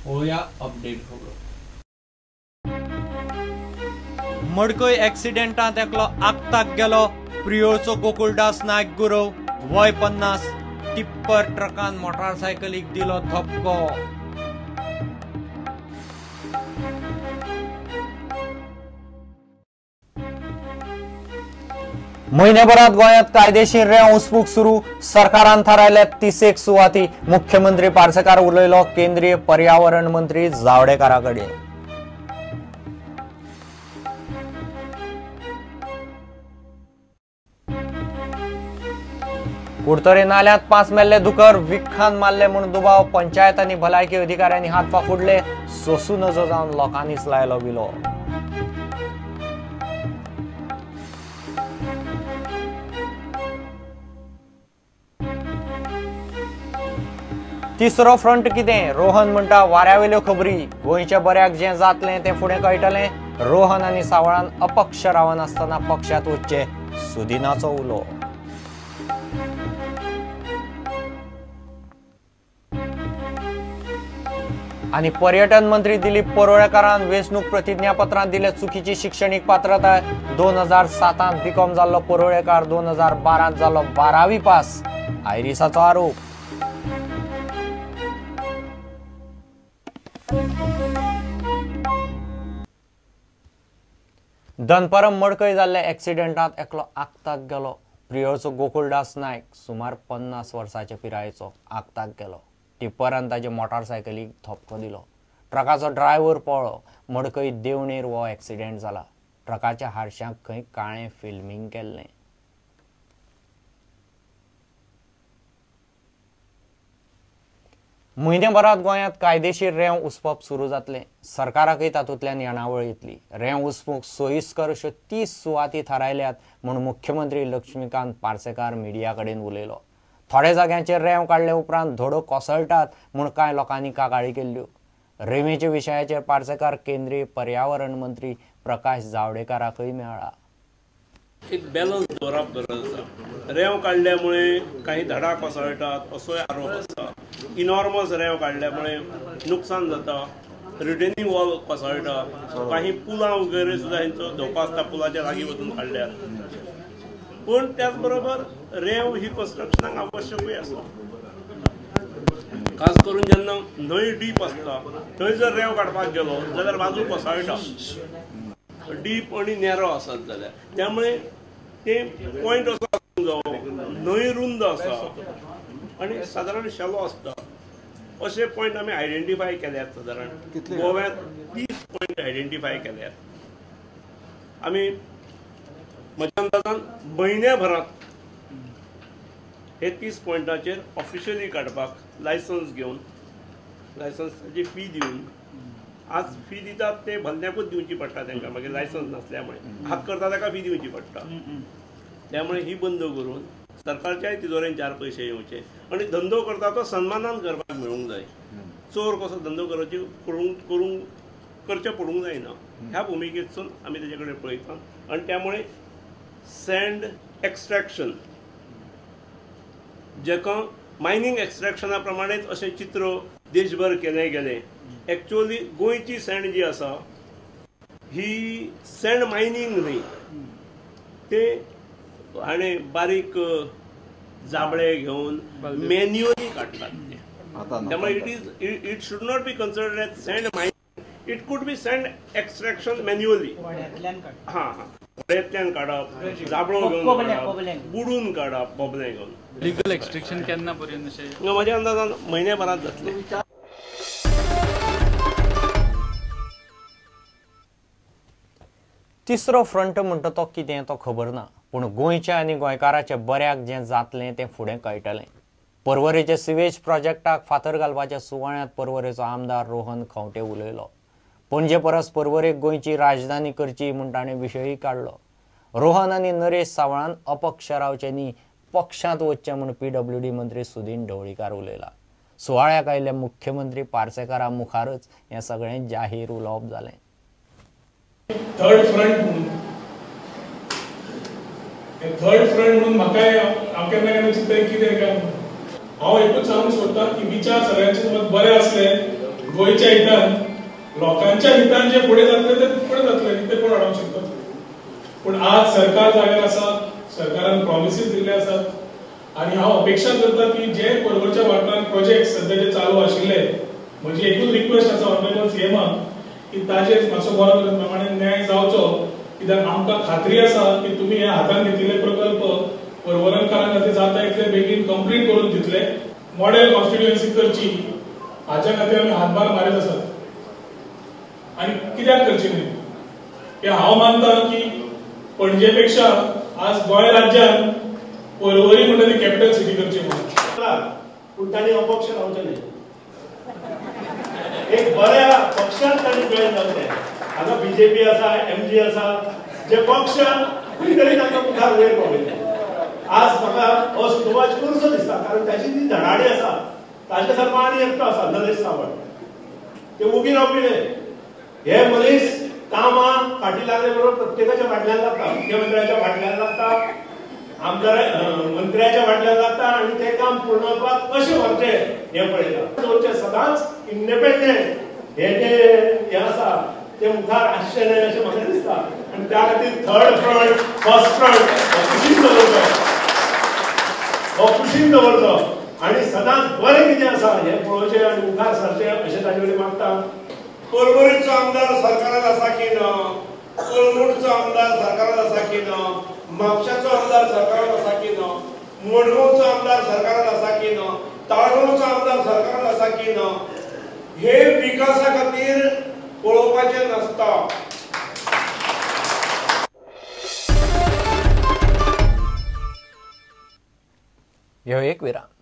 पळोवया अपडेट खबरो. मडकय एक्सिडेंटांत एकलो आक्ताक गेलो. प्रियोळचो गोकुळदास नायक गुरव, वय 50, टिप्पर ट्रकान मोटारसायकलीक दिलो धपको. म्हयनेभरात गोंयांत कायदेशीर रेंव उसपूक सुरू. सरकारान थारायल्या 30 सुवाती. मुख्यमंत्री पार्सेकार उलयलो केंद्रीय पर्यावरण मंत्री जावडेकरा कडेन. कुडतरे नाल्यांत 5 मेल्ले दुकर विखान मारले म्हूण दुबाव. पंचायत आनी भलायकी अधिकाऱ्यांनी हात फाफुडले. सोसूं नजो जावन लोकांनीच लायलो विलो. तिसरो फ्रंट कितें? रोहन म्हणटा वाऱ्यावेल्यो खबरी. गोंयच्या बऱ्याक जें जातलें तें फुडें कळटलें. रोहन आनी सावळान अपक्ष रावनासतना पक्षांत वचचें, सुदिनाचो उलो. आनी पर्यटन मंत्री दिलीप परुळेकारान वेंचणूक प्रतिज्ञापत्रांत दिले चुकीची शिक्षणीक पात्रताय. 2007 बीकॉम जाल्लो परुळेकार 2012 जाल्लो 12वी पास. आयरिसाचो आरोप. दनपरम मडकय जाल्ल्या एक्सिडेंटांत एकलो आक्ताक गेलो. प्रियोळचो गोकुळदास नायक सुमार 50 वर्सांचे पिरायेचो आक्ताक गेलो. टिप्परान ताजे मोटारसायकलीक धपको दिलो. ट्रकाचो ड्रायव्हर पळ्ळो. मडकय देवणेर हो एक्सिडेंट जाला. ट्रकाच्या हारशाक खंय काळें फिल्मींग केल्लें. म्हयनेभरात गोंयांत कायदेशीर रेंव उसपप सुरू जातलें. सरकाराकय तातूंतल्यान येणावळ येतली. रेंव उसपूंक सोयीस्कर अश्यो 30 सुवाती थारायल्यात म्हूण मुख्यमंत्री लक्ष्मीकांत पार्सेकार मिडिया कडेन उलयलो. थोड्या जाग्यांचेर रेंव काडले उपरांत धडो कोसळटात म्हूण कांय लोकांनी कागाळी केल्ल्यो. रेंवेच्या विशयाचेर पार्सेकार केंद्रीय पर्यावरण मंत्री प्रकाश जावडेकराकय मेळ्ळा. एक बॅलन्स दवरप गरज आसा. रेंव काडल्यामुळे काही धडा कोसळटात असोय आरोप आसा. इनॉर्मस रेंव काडल्यामुळे नुकसान जाता. रिटेनिंग वॉल कोसळटा. काही पुलां वगैरे सुद्दां हेंचो धोको आसता पुलाच्या लागीं वचून काडल्यार. पूण त्याच बरोबर रेंव ही कन्स्ट्रक्शनाक आवश्यकूय आसा. खास करून जेन्ना न्हंय डीप आसता थंय जर रेंव काडपाक गेलो जाल्यार बाजू कोसळटा. डीप आनी नॅरो आसत जाल्यार त्यामुळे ते पॉयंट असो आसूंक जावो, न्हंय रुंद आसा आनी सादारण शेलो आसता. अशे पॉयंट आमी आयडेंटिफाय केल्यात. सादारण गोव्यांत 30 पॉयंट आयडेंटिफाय केल्यात आमी. म्हज्या अंदाजान म्हयन्याभरांत हे 30 पॉयंटाचेर ऑफिशियली काडपाक लायसन्स घेवन, लायसन्साची फी दिवन, आज फी दितात ते भल्ल्याकूच दिवची पडटा तांकां, मागीर लायसन्स नासल्यामुळे हात करता ताका फी दिवची पडटा. त्यामुळे ही बंद करून सरकारच्याय तिजोरेन 4 पयशे येवचे आनी धंदो करता तो सन्मानान करपाक मेळूंक जाय. चोर कसो धंदो करूंक करचें पडूंक जायना ह्या भुमिकेतसून आमी तेजे कडेन पळयता. आनी त्यामुळे सँड एक्स्ट्रॅक्शन जेका मायनींग एक्स्ट्रॅक्शना प्रमाणेच अशें चित्र देशभर केलें गेलें. एक्चुअली गोंयची सँड जी आसा ही सँड मायनींग न्हय, ते हाणें बारीक जाबळे घेवन मॅन्युअली काडटात ते. त्यामुळे it should not be considered as sand mining, it could be sand extraction manually. हां हां, होड्यांतल्यान काडप, जाबळो घेवन काडप, बुडून काडप, बोबले घेवन. लिगल एक्स्ट्रॅक्शन केन्ना पर्यंत अशें? म्हज्या अंदाजान म्हयन्याभरांत जातलें. तिसरो फ्रंट म्हणटा तो कितें तो खबर ना, पूण गोंयच्या आनी गोंयकाराच्या बऱ्याक जें जातलें तें फुडें कळटलें. पर्वरेच्या सिवेज प्रोजेक्टाक फातर घालपाच्या सुवाळ्यांत पर्वरेचो आमदार रोहन खंवटे उलयलो. पणजे परस पर्वरेक गोंयची राजधानी करची म्हूण ताणें विशयूय काडलो. रोहन आनी नरेश सावळान अपक्ष रावचे न्ही, पक्षांत वचचें म्हूण पीडब्ल्यूडी मंत्री सुदीन ढवळीकार उलयला. सुवाळ्याक आयिल्ल्या मुख्यमंत्री पार्सेकारा मुखारच हें सगळें जाहीर उलोवप जालें. थर्ड फ्रंट म्हणून, थर्ड फ्रंट म्हणून म्हाकाय हांव केन्ना केन्ना चिंतता कितें काय. हांव एकूच सांगूंक सोदता की विचार सगळ्यांचे समज बरे आसले गोंयच्या हितान, लोकांच्या हितान जे फुडें जातले ते फुडें जातले, ते कोण अडोवंक शकता. पूण आज सरकार जाग्यार आसा, सरकारान प्रॉमिसीस दिल्ले आसात आनी हांव अपेक्षा करता की जे पर्वरच्या वाठारांत प्रोजेक्ट सद्या जे चालू आशिल्ले, म्हजी एकूच रिक्वेस्ट आसा ऑनरेबल सीएमाक की ताजेर मातसो बरो प्रमाणे न्याय जावचो, कित्याक आमकां खात्री आसा की तुमी हे हातान घेतिल्ले प्रकल्प पर्वरकारां खातीर जाता इतले बेगीन कंप्लीट करून दितले. मॉडेल कॉन्स्टिट्युएन्सी करची हाच्या खातीर आमी हातभार मारीत आसात आनी कित्याक करची न्ही. हे हांव मानता की पणजे पेक्षा आज गोंय राज्यान पर्वरी म्हणटा ती कॅपिटल सिटी करची म्हणून. पूण तांणी अपक्ष रावचें न्ही, एक बऱ्या पक्षान तांणी जॉयन जावचें. हांगा बीजेपी आसा, एमजी आसा, जे पक्ष खंय तरी तांकां मुखार वयर पावयले. आज म्हाका हो सुवाज करचो दिसता, कारण ताची जी धडाडी आसा ताच्या सारको आनी एकटो आसा नरेश सावंत, ते उगी रावपी न्हय. हे मनीस कामां फाटी लागले बरोबर प्रत्येकाच्या फाटल्यान लागता, मुख्यमंत्र्याच्या फाटल्यान लागता, आमदार मंत्र्याच्या फाटल्यान लागता आनी ते काम पूर्ण करपाक कशें व्हरचें हें पळयता. दवरचें सदांच इंडिपेंडंट हे जे हें आसा ते मुखार आसचें न्हय अशें म्हाका दिसता. आनी त्या खातीर थर्ड फ्रंट, फर्स्ट फ्रंट हो कुशीन दवरचो, हो कुशीन दवरचो आनी सदांच बरें कितें आसा हें पळोवचें आनी मुखार सरचें अशें ताजे कडेन मागता. पर्वरीचो आमदार सरकारान आसा की ना, कळंगूटचो आमदार सरकारान आसा की ना, म्हापशाचो आमदार सरकारान आसा की ना, मडगांवचो आमदार सरकारान आसा की ना, ताळगांवचो आमदार सरकारान आसा की ना, हे विकासा खातीर पळोवपाचें नासता. ह्यो एक विराम.